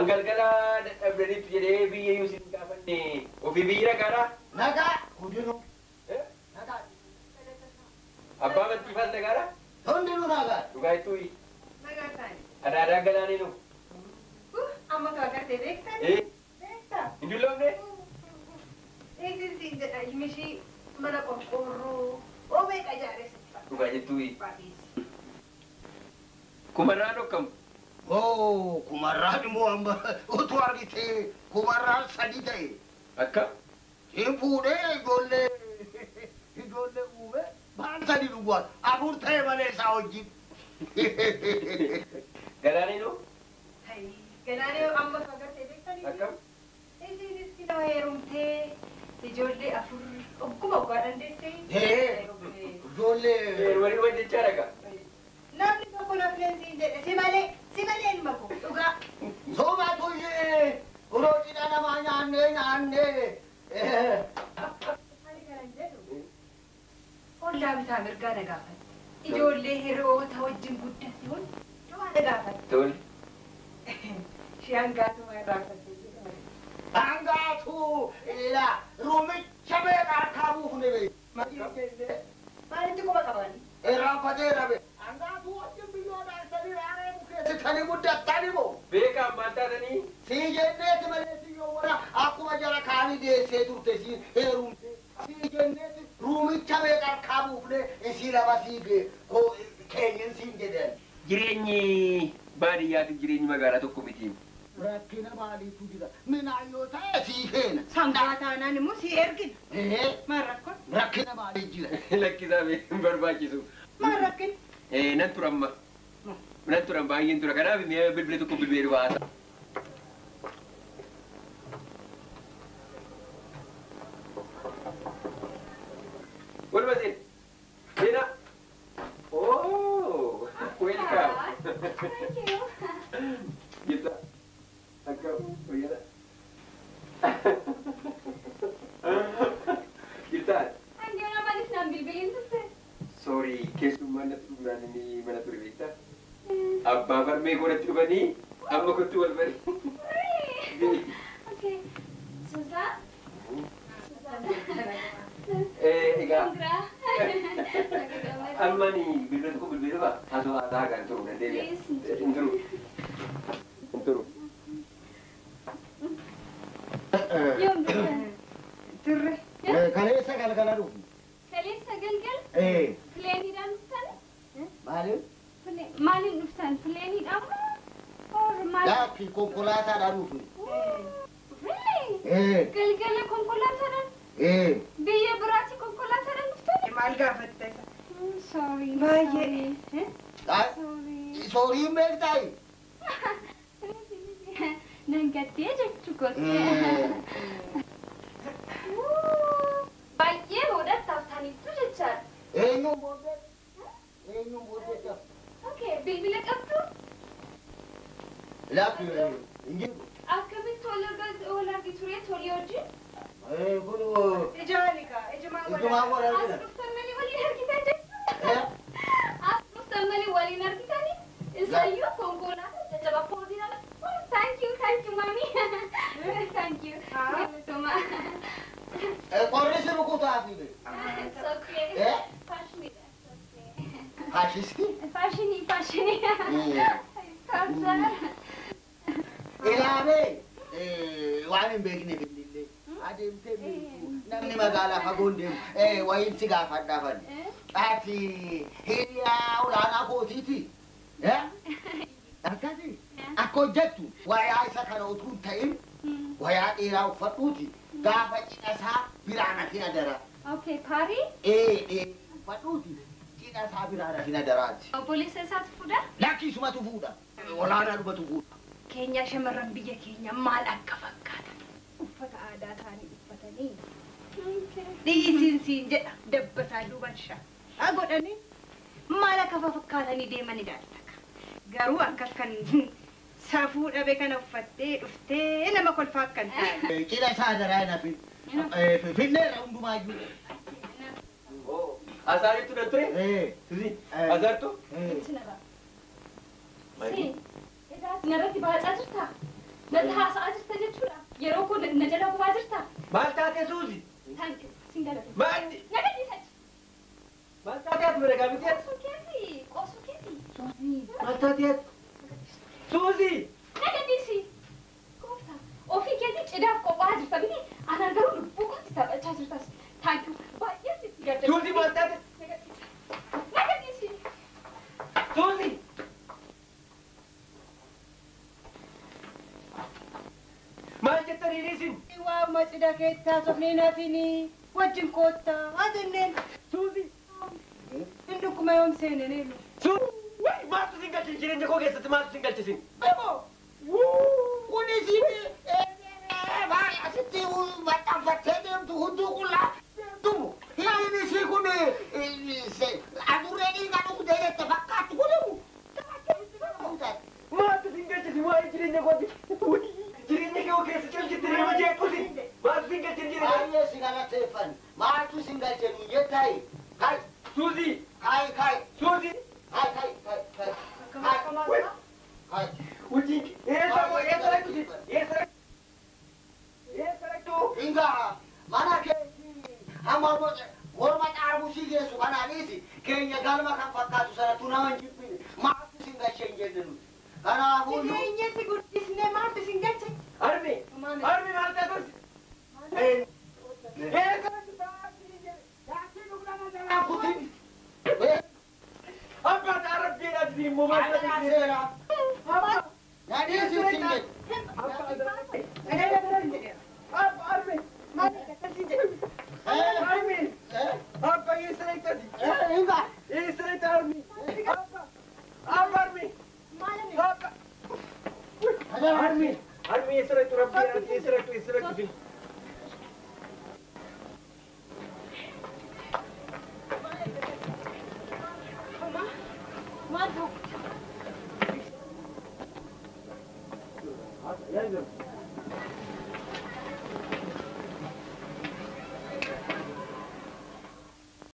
Galgala dadhabdaniitu jedhee biyya iyyuu isin gaafanne ofii biyyi nagaadhaa? Nagaa hundinuu. Nagaa. Abbaa amantiifaas nagaadhaa? Hundinuu nagaa. Dhugaa jettuu? Nagaa isaanii. Adaadaan galaanee nu. Amma kaa gartee beektan? Beektaa? Hin dulloomne? Eesin siin jedha ilmi ishii mana qorqoorroo oo meeqa ijaaresse. Dhugaa jettuu? Kumarraa dhokkamu. Oo kumarraan immoo amma utuu argitee kumarraan sadi ta'e. Akka? Hin fuudhee ijoollee ijoollee uume maal sadi dhuguwaan afur ta'e malee isaa wajjin. Galaanee noo? Galaanee amma kaa gartee beektanii? Akkam? Isiinis kinoo heerumtee ijoollee afur ogguma oggaa dandeessee. Ijoollee. Heerumanii dhuma jechaa dhagaa. Namni tokko nafleen siin jedhe si malee si malee ilma koo dhugaa. Sobaatu ishee yeroo cidha namaa nyaannee nyaannee. Ani kanan jedhu ollaa bitaa mirgaa na gaafatte. Ijoollee hiriyoota wajjin guddatte hundumaa na gaafatte. Tole. Ishee hangaatuma irraa fatte. Hangaatu ila rumicha meeqa harkaa buufne bee. Maalitti quba qaban? Irraanfatee rabe. Hangaatu wajjin biyyoodhaan sanii raaree bukeessitanii guddattanii moo? Beekaa maal taatanii? Sii jenneeti malee siyyoo warra akkuma jara kaanii deessee turte sii heerumte. Sii jenneeti ruumicha meeqa harkaa buufne isii lama sii keenyin siin jedhan. Jireenyi baadiyyaatiif jireenyi magaalaa tokko miti. Rakkina maaliitu jira? Minaan yoo ta'e sii feena. Sangaa taanaan immoo sii ergina. Maal rakkoon? Rakkina maalii jira? Lakkisaa hin barbaachisu. Maal rakkina? Nan tura amma. Nan tura baay'een tura. Kanaaf mi'a bilbila tokko bilbilee dhufa haasa. Waluma seen. Seenaa. Oh, welcome. Thank you. Jirta. Akkam fayyaadha. Jirtaa? Anjoona maaliif naan bilbiliin turte? Sorry, keessummaan natti dhufnaan inni mana ture beektaa? Abbaa farmee koo natti dhufanii amma kottu wal bari. Okay. Suusaa? Egaa Congra. amma ni bilbila tokko bilbilee dhufa haasoo haasaa kan turu nan deebi'a. Hin turu. Hin turu. Yoom dhuftan? Turre. Kaleessa galgala dhufne. Kaleessa galgala? Pileeniidhaan dhuftan? Maaliif? Maaliin dhuftan? Pileeniidhaan moo? Or maal? Laakki konkolaataadhaan dhufne. Really? Galgala konkolaataadhaan? Biyya biraatti konkolaataadhaan dhuftan? Maal gaafatte isa? Sorry. Baay'ee. Sorry. Sooriin beektaa? Nan gattee jechuu kooti. Baay'ee boodatti haftaniittu jechaadha. Eenyuun booddee? Eenyuun booddee? Okay, bilbila qabdu? Laakki hin jiru. Akkamitti wal argitu ree tolii wajjin? Kun Ijoolli kaa ijumaan ijumaan wal As argina. dhuftan malee waliin argitan jechuudha. As dhuftan malee waliin argitanii? Isayyuu konkolaataa jajjaba foodiidhaan. Oh, thank you, thank you, mami. Thank you. Galatoomaa. Qorri si rukutaafi be. It's okay. Faashiniidha. It's okay. Faashisti? Faashinii, faashinii. Kabza. Ilaalee waan hin beekne bilbillee adeemtee beektu namni magaalaa fagoon deemu wayiin si gaafadhaa fanni. Ati hiriyaa olaanaa kootiiti. Akkasi akka hojjettu wayaa isa kana utuu hin ta'in wayaa dheeraa uffadhuuti gaafa cidha isaa biraan hafin adara. Okay, paarii? Uffadhuuti cidha isaa biraan hafin adaraati. Obboleessa isaatu fuudha? Lakki isumatu fuudha. Olaanaa dhumatu fuudha. Keenyaa shamarran biyya keenya maal akka fakkaatan uffata aadaa isaanii uffatanii dhiisiin siin jedha dabbasaa duuban shaa godhanii maal akka fakkaatanii deeman ilaalta. Garuu akkas kan safuu dhabe kana uffattee dhuftee nama kolfaa akkan taane. Cidha isaa adaraa hin hafin. Finneerra hundumaayyuu. Asaaritu nan ture? Susi, asaartu? Si, narratti baacaa jirtaa? haasa'aa jirta jechuudha. Yeroo kun na jala gubaa jirta. Maal taate Suuzi? Thank you. Sin galate. Maanni? Na gadhiisachi. Maal taate ati bira gaafite? Qoosuu keeti. Qoosuu keeti. Suuzi. Maal taate ati? Suuzi. Na gadhiisi. Gooftaa. Ofii keetii cidhaaf qophaa'aa jirta miti. Anaan garuu lubbuu kootti taphachaa jirtas. Thank you. Baay'ee sitti gadda. Suuzi maal taate? Na gadhiisi. Na gadhiisi. Suuzi. Maal jettanii dhiisin? Waa'uma cidha keessaa sofnee naafini wajjin koottaa haa jenneen. Suuzi. Inni dhukkuba yoom seeneen eelu. Suuzi. Wayi maaltu sin galchise jireenya koo keessatti maaltu sin galchisin? Kunis asitti maxxanfattee deemtu hunduu qullaa deemtumu. Hiriin isii kun adurree dhiiga dhugdee jette fakkaatti kunimu. Maaltu sin galchise waa'ee jireenya kooti? Jireenya koo keessa caljitti nama jeequsi. Maaltu sin galchise jireenya? Baay'ee si galateeffan. Maaltu sin galche nuun jettaayi? Kai. Suuzi. Kai kai. Suuzi. Kai kai kai kai. Kai. Kai. Wajjin eessa eessa dhaqxu eessa eessa dhaqxu? Inga mana keetii hamma morma xaarmusii geessu kanaanis keenya galma kan fakkaatu sanattu nama hin jibbine maaltu sin galche hin jenne nuti. Kanaafuu Jireenya si guddisnee maaltu sin galche? Armi armi maal taatu? Eessa dhaqxu? Abbaa rabbiidhaaf immoo maal taatu? Maal ta'u?